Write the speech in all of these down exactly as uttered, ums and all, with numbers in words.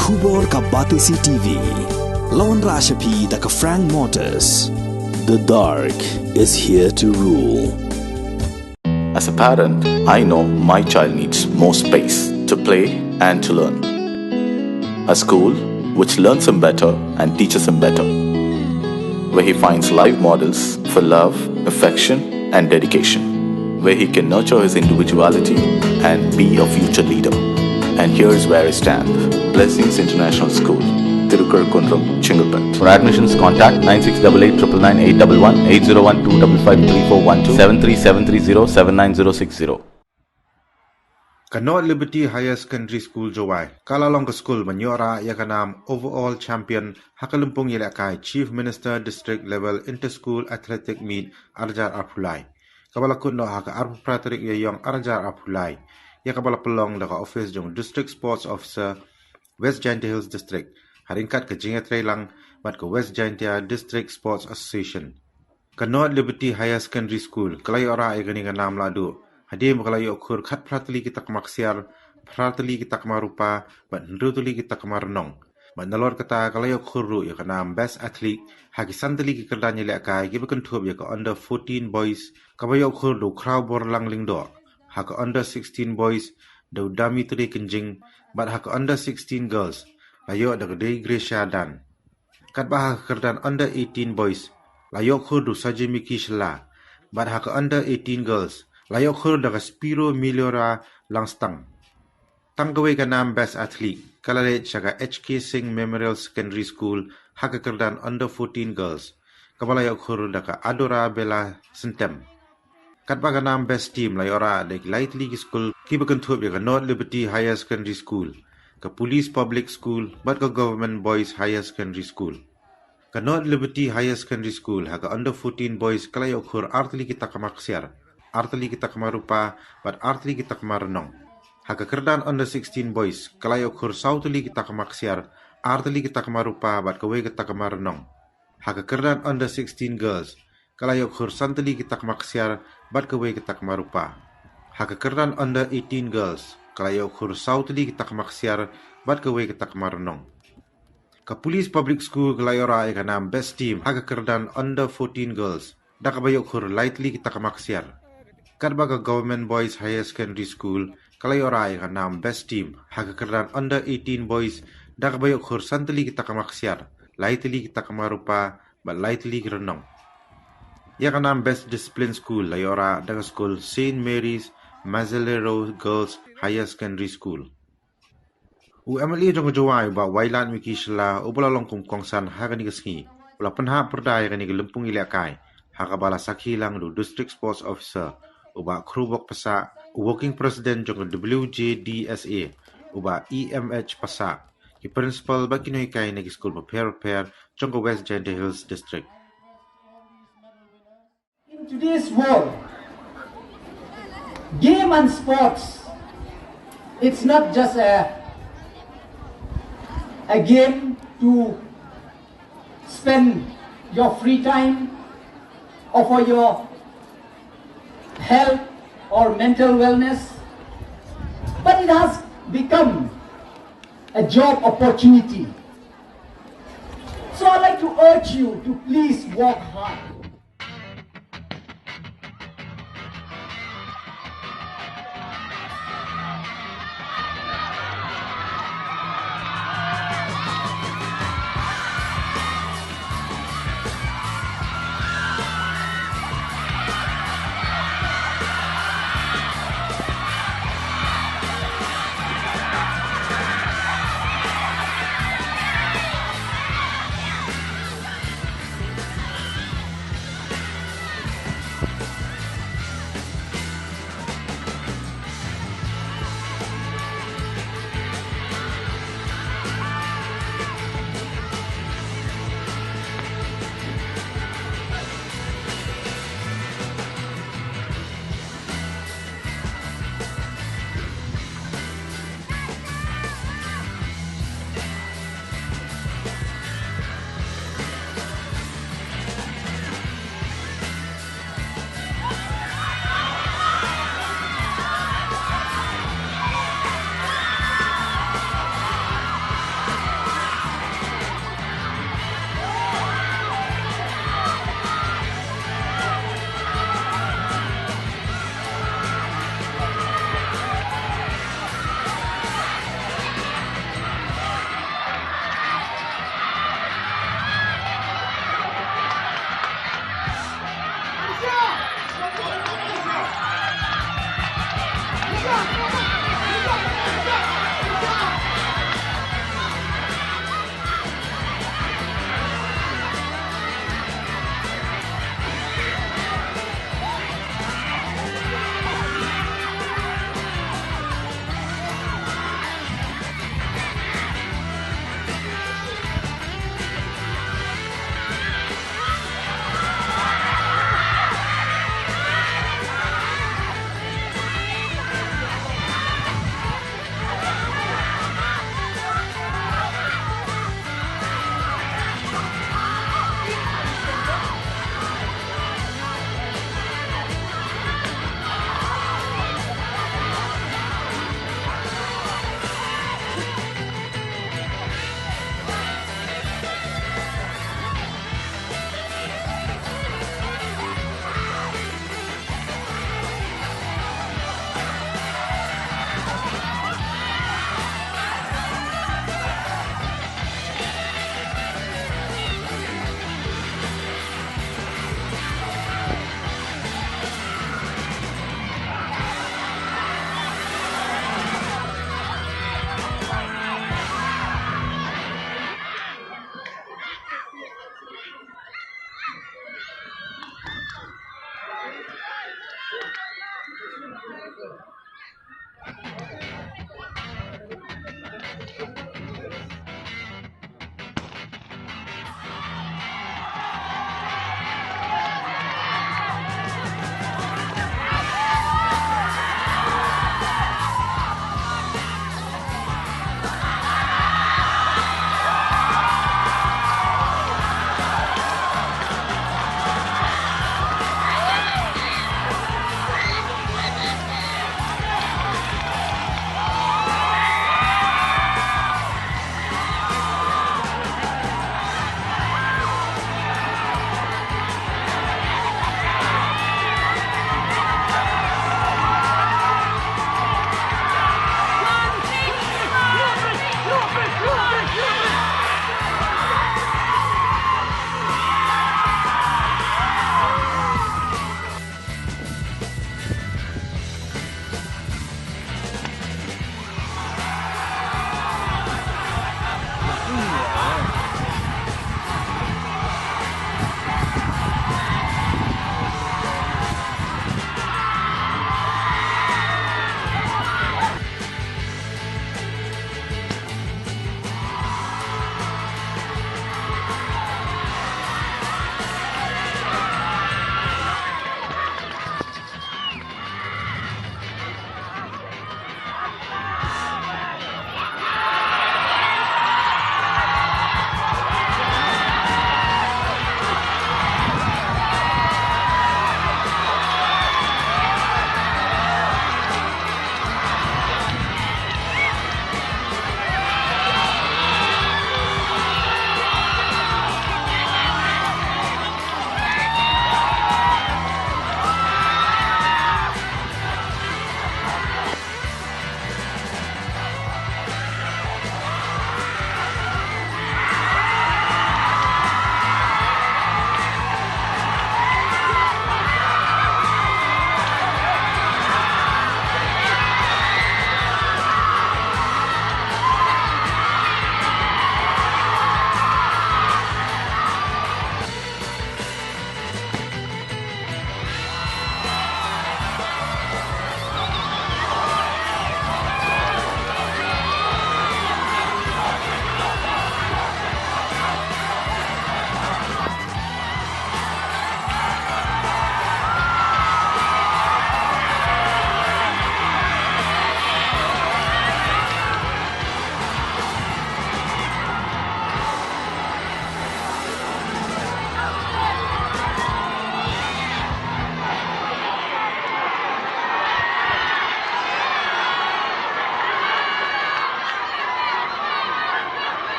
Khubor ka Batesi T V. Lawan Rashapi da ka Frank Motors. The dark is here to rule. As a parent, I know my child needs more space to play and to learn. A school which learns him better and teaches him better, where he finds live models for love, affection, and dedication, where he can nurture his individuality and be a future leader. And here's where I stand. Blessings International School, Tirukar Kundrum, Chengalpet. For admissions, contact nine six double eight triple nine eight double one, eight zero one two double five three four one two, seven three seven three zero seven nine zero six zero. Ka North Liberty Higher Secondary School Jowai ka la long ka skul ban ïoh rah ïa ka nam Overall Champion ha ka lympung ïalehkai Chief Minister District Level Inter-School Athletic Meet arhajar arphew lai, kaba la kut noh ha ka arphew phra tarik Ïaïong arhajar arphew lai, ïa kaba la pynlong da ka office jong District Sports Officer, West Jaintia Hills District, ha ryngkat ka jingïatreilang bad ka West Jaintia District Sports Association. Ka North Liberty Higher Secondary School ka la ïoh rah ïa kane ka nam lahduh hadien ba ka la ïoh khur khatphra tylli ki takma ksiar, phra tylli ki takma rupa bad hynriew tylli ki takma rnong. Bad nalor kata ka la ïoh khur ruh ïa ka nam Best Athlete ha ki san tylli ki kyrdan ïalehkai kiba kynthup ïa ka Under fourteen Boys, kaba ïoh khur da u Khrawborlang Lyngdoh, ha ka Under sixteen Boys da u Damitre Kynjing, bad ha ka Under sixteen Girls la ïoh da ka Dei Gracia Dan. Katba ha ka kyrdan Under eighteen Boys la ïoh khur da u Sajimiki Shylla, bad ha ka Under eighteen Girls la ïoh khur da ka Spiro Miliora Langstang. Tang kawei ka nam Best Athlete ka la leit sha ka H K Singh Memorial Secondary School ha ka kyrdan Under fourteen Girls, kaba la ïoh khur da ka Adora Bella Syntem. Katba ka nam Best Team la ïoh rah da ki lai tylli ki skul kiba kynthup ïa ka North Liberty Higher Secondary School, ka Police Public School bad ka Government Boys Higher Secondary School. Ka North Liberty Higher Secondary School ha ka Under fourteen Boys ka la ïoh khur ar tylli ki takma ksiar, ar tylli ki takma rupa bad ar tylli ki takma rnong. Ha ka kyrdan Under sixteen Boys ka la ïoh khur saw tylli ki takma ksiar, ar tylli ki takma rupa bad kawei ka takma rnong. Ha ka kyrdan Under sixteen Girls ka la ïoh khur san tylli ki takma ksiar bad kawei ka takma rupa. Ha ka kyrdan Under eighteen Girls ka la ïoh khur saw tylli ki takma ksiar bad kawei ka takma rnong. Ka Police Public School ka la ïoh rah ïa ka nam Best Team ha ka kyrdan Under fourteen Girls da kaba ïoh khur lai tylli ki takma ksiar. Katba ka Government Boys Higher Secondary School ka la ïoh rah ïa ka nam Best Team ha ka kyrdan Under eighteen Boys da kaba ïoh khur san tylli ki takma ksiar, lai tylli ki takma rupa bad lai tylli ki rnong. Ïa ka nam Best Discipline School la ïoh rah da ka skul Saint Mary's Mazzalero Girls Higher Secondary School. U M L A jong ka Jowai, u Bah Wailadmiki Shylla, uba la long kum kongsan ha kane ka sngi, u la pynhap pyrda ïa kane ka lympung ïalehkai ha kaba la sakhi lang da u District Sports Officer, u Bah Khrubok Passah, u Working President jong ka W J D S A, u Bah E M H Passah, ki Principal bad ki nonghikai na ki skul bapher bapher jong ka West Jaintia Hills District. In today's world, game and sports, it's not just a, a game to spend your free time or for your health or mental wellness, but it has become a job opportunity. So I'd like to urge you to please work hard.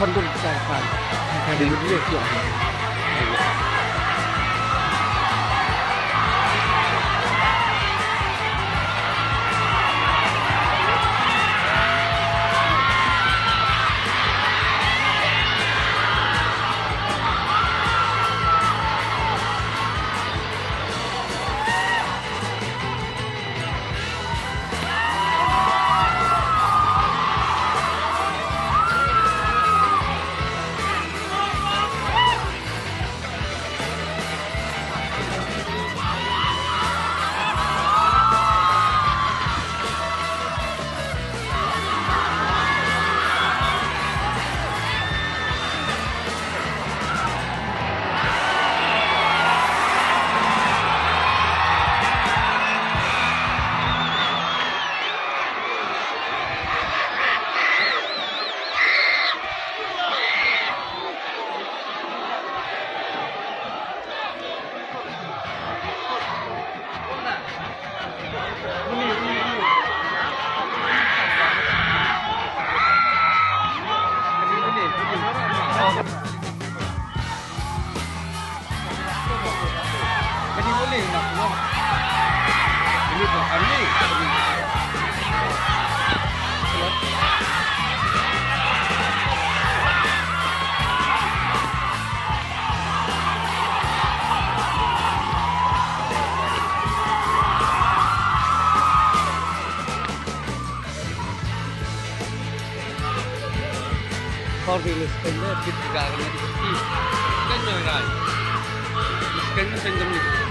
Khor di lus kende bit ga kene di bit. Kende rai. Lus kende sendem ni.